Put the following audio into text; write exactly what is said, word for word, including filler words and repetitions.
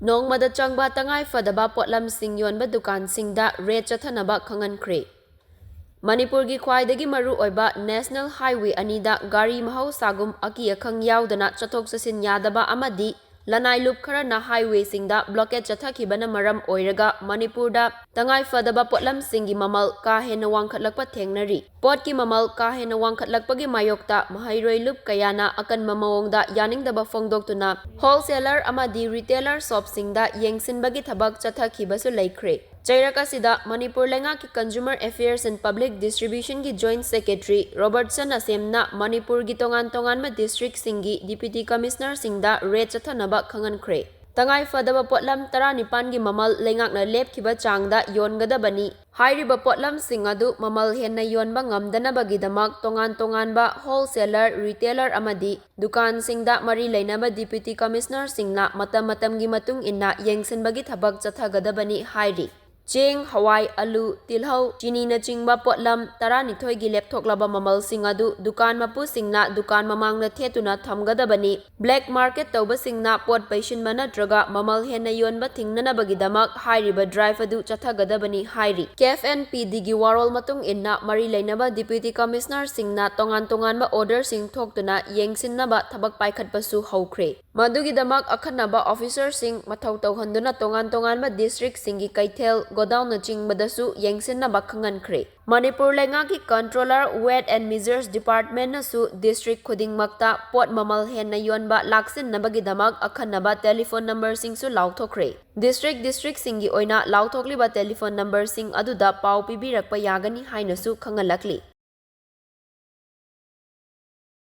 ꯅꯣꯡꯃꯗ ꯆꯪꯕ ꯇꯉꯥꯏ ꯐꯗꯕ ꯄꯣꯠꯂꯝꯁꯤꯡ ꯌꯣꯟꯕ ꯗꯨꯀꯥꯟꯁꯤꯡꯗ ꯔꯦꯗ ꯆꯠꯊꯅꯕ ꯈꯪꯍꯟꯈ꯭ꯔꯦ꯫ ꯃꯅꯤꯄꯨꯔꯒꯤ ꯈ꯭ꯋꯥꯏꯗꯒꯤ ꯃꯔꯨ ꯑꯣꯏꯕ ꯅꯦꯁꯅꯦꯜ ꯍꯥꯏꯋꯦ ꯑꯅꯤꯗ ꯒꯥꯔꯤ ꯃꯍꯧꯁꯥꯒꯨꯝ ꯑꯀꯤ ꯑꯈꯪ ꯌꯥꯎꯗꯅ ꯆꯠꯊꯣꯛ ꯆꯠꯁꯤꯟ ꯌꯥꯗꯕ ꯑꯃꯗꯤ ꯂꯅꯥꯏ ꯂꯨꯞ ꯈꯔꯅ ꯍꯥꯏꯋꯦꯁꯤꯡꯗ ꯕ꯭ꯂꯣꯀꯦꯗ ꯆꯠꯊꯈꯤꯕꯅ ꯃꯔꯝ ꯑꯣꯏꯔꯒ ꯃꯅꯤꯄꯨꯔꯗ ꯇꯉꯥꯏ ꯐꯗꯕ ꯄꯣꯠꯂꯝꯁꯤꯡꯒꯤ ꯃꯃꯜ ꯀꯥ ꯍꯦꯟꯅ ꯋꯥꯡꯈꯠꯂꯛꯄ ꯊꯦꯡꯅꯔꯤ꯫ ꯄꯣꯠꯀꯤ ꯃꯃꯜ ꯀꯥ ꯍꯦꯟꯅ ꯋꯥꯡꯈꯠꯂꯛꯄꯒꯤ ꯃꯥꯌꯣꯛꯇ ꯃꯍꯩꯔꯣꯏ ꯂꯨꯞ ꯀꯌꯥꯅ ꯑꯀꯟꯕ ꯃꯑꯣꯡꯗ ꯌꯥꯅꯤꯡꯗꯕ ꯐꯣꯡꯗꯣꯛꯇꯨꯅ ꯍꯣꯜꯁꯦꯂꯔ ꯑꯃꯗꯤ ꯔꯤꯇꯦꯂꯔ ꯁꯣꯞꯁꯤꯡꯗ ꯌꯦꯡꯁꯤꯟꯕꯒꯤ ꯊꯕꯛ ꯆꯠꯊꯈꯤꯕꯁꯨ ꯂꯩꯈ꯭ꯔꯦ꯫ ꯆꯩꯔꯛ ꯑꯁꯤꯗ ꯃꯅꯤꯄꯨꯔ ꯂꯩꯉꯥꯛꯀꯤ Consumer Affairs and Public Distribution ꯒꯤ Joint Secretary ꯔꯣꯕꯔꯠꯁꯟ ꯑꯁꯦꯝꯅ ꯃꯅꯤꯄꯨꯔꯒꯤ ꯇꯣꯉꯥꯟ ꯇꯣꯉꯥꯟꯕ ꯗꯤꯁꯇ꯭ꯔꯤꯛꯁꯤꯡꯒꯤ ꯗꯤꯄ꯭ꯌꯨꯇꯤ ꯀꯃꯤꯁꯅꯔꯁꯤꯡꯗ ꯔꯦꯗ ꯆꯠꯊꯅꯕ ꯈꯪꯍꯟꯈ꯭ꯔꯦ꯫ ꯇꯉꯥꯏ ꯐꯗꯕ ꯄꯣꯠꯂꯝ ꯇꯔꯥꯅꯤꯄꯥꯟꯒꯤ ꯃꯃꯜ ꯂꯩꯉꯥꯛꯅ ꯂꯦꯞꯈꯤꯕ ꯆꯥꯡꯗ ꯌꯣꯟꯒꯗꯕꯅꯤ꯫ ꯍꯥꯏꯔꯤꯕ ꯄꯣꯠꯂꯝꯁꯤꯡ ꯑꯗꯨ ꯃꯃꯜ ꯍꯦꯟꯅ ꯌꯣꯟꯕ ꯉꯝꯗꯅꯕꯒꯤꯗꯃꯛ ꯇꯣꯉꯥꯟ ꯇꯣꯉꯥꯟꯕ ꯍꯣꯜꯁꯦꯂꯔ, ꯔꯤꯇꯦꯂꯔ ꯑꯃꯗꯤ ꯗꯨꯀꯥꯟꯁꯤꯡꯗ ꯃꯔꯤ ꯂꯩꯅꯕ ꯗꯤꯄ꯭ꯌꯨꯇꯤ ꯀꯃꯤꯁꯅꯔꯁꯤꯡꯅ ꯃꯇꯝ ꯃꯇꯝꯒꯤ ꯃꯇꯨꯡ ꯏꯟꯅ ꯌꯦꯡꯁꯤꯟꯕꯒꯤ ꯊꯕꯛ ꯆꯠꯊꯒꯗꯕꯅꯤ ꯍꯥꯏꯔꯤ꯫ ꯆꯦꯡ, ꯍꯋꯥꯏ, ꯑꯂꯨ, ꯇꯤꯜꯍꯧ, ꯆꯤꯅꯤꯅꯆꯤꯡꯕ ꯄꯣꯠꯂꯝ ꯇꯔꯥꯅꯤꯊꯣꯏꯒꯤ ꯂꯦꯞꯊꯣꯛꯂꯕ ꯃꯃꯜꯁꯤꯡ ꯑꯗꯨ ꯗꯨꯀꯥꯟ ꯃꯄꯨꯁꯤꯡꯅ ꯗꯨꯀꯥꯟ ꯃꯃꯥꯡꯗ ꯊꯦꯠꯇꯨꯅ ꯊꯝꯒꯗꯕꯅꯤ꯫ ꯕ꯭ꯂꯦꯛ ꯃꯥꯔꯀꯦꯠ ꯇꯧꯕꯁꯤꯡꯅ ꯄꯣꯠ ꯄꯩꯁꯤꯟꯕ ꯅꯠꯇ꯭ꯔꯒ ꯃꯃꯜ ꯍꯦꯟꯅ ꯌꯣꯟꯕ ꯊꯤꯡꯅꯅꯕꯒꯤꯗꯃꯛ ꯍꯥꯏꯔꯤꯕ ꯗ꯭ꯔꯥꯏꯚ ꯑꯗꯨ ꯆꯠꯊꯒꯗꯕꯅꯤ ꯍꯥꯏꯔꯤ꯫ ꯀꯦ ꯑꯦꯐ ꯑꯦꯟ ꯄꯤ ꯗꯤꯒꯤ ꯋꯥꯔꯣꯜ ꯃꯇꯨꯡ ꯏꯟꯅ ꯃꯔꯤ ꯂꯩꯅꯕ ꯗꯤꯄ꯭ꯌꯨꯇꯤ ꯀꯃꯤꯁꯅꯔꯁꯤꯡꯅ ꯇꯣꯉꯥꯟ ꯇꯣꯉꯥꯟꯕ ꯑꯣꯔꯗꯔꯁꯤꯡ ꯊꯣꯛꯇꯨꯅ ꯌꯦꯡꯁꯤꯟꯅꯕ ꯊꯕꯛ ꯄꯥꯏꯈꯠꯄꯁꯨ ꯍꯧꯈ꯭ꯔꯦ꯫ ꯃꯗꯨꯒꯤꯗꯃꯛ ꯑꯈꯟꯅꯕ ꯑꯣꯐꯤꯁꯔꯁꯤꯡ ꯃꯊꯧ ꯇꯧꯍꯟꯗꯨꯅ ꯇꯣꯉꯥꯟ ꯇꯣꯉꯥꯟꯕ ꯗꯤꯁꯇ꯭ꯔꯤꯛꯁꯤꯡꯒꯤ ꯀꯩꯊꯦꯜ, ꯒꯣꯗꯥꯎꯟꯅꯆꯤꯡꯕꯗꯁꯨ ꯌꯦꯡꯁꯤꯟꯅꯕ ꯈꯪꯍꯟꯈ꯭ꯔꯦ꯫ ꯃꯅꯤꯄꯨꯔ ꯂꯩꯉꯥꯛꯀꯤ Controller Weight and Measures Department ꯅꯁꯨ ꯗꯤꯁꯇ꯭ꯔꯤꯛ ꯈꯨꯗꯤꯡꯃꯛꯇ ꯄꯣꯠ ꯃꯃꯜ ꯍꯦꯟꯅ ꯌꯣꯟꯕ ꯂꯥꯛꯁꯤꯟꯅꯕꯒꯤꯗꯃꯛ ꯑꯈꯟꯅꯕ ꯇꯦꯂꯤꯐꯣꯟ ꯅꯝꯕꯔꯁꯤꯡꯁꯨ ꯂꯥꯎꯊꯣꯛꯈ꯭ꯔꯦ꯫ ꯗꯤꯁꯇ꯭ꯔꯤꯛ ꯗꯤꯁꯇ꯭ꯔꯤꯛꯁꯤꯡꯒꯤ ꯑꯣꯏꯅ ꯂꯥꯎꯊꯣꯛꯂꯤꯕ ꯇꯦꯂꯤꯐꯣꯟ ꯅꯝꯕꯔꯁꯤꯡ ꯑꯗꯨꯗ ꯄꯥꯎ ꯄꯤꯕꯤꯔꯛꯄ ꯌꯥꯒꯅꯤ ꯍꯥꯏꯅꯁꯨ ꯈꯪꯍꯜꯂꯛꯂꯤ꯫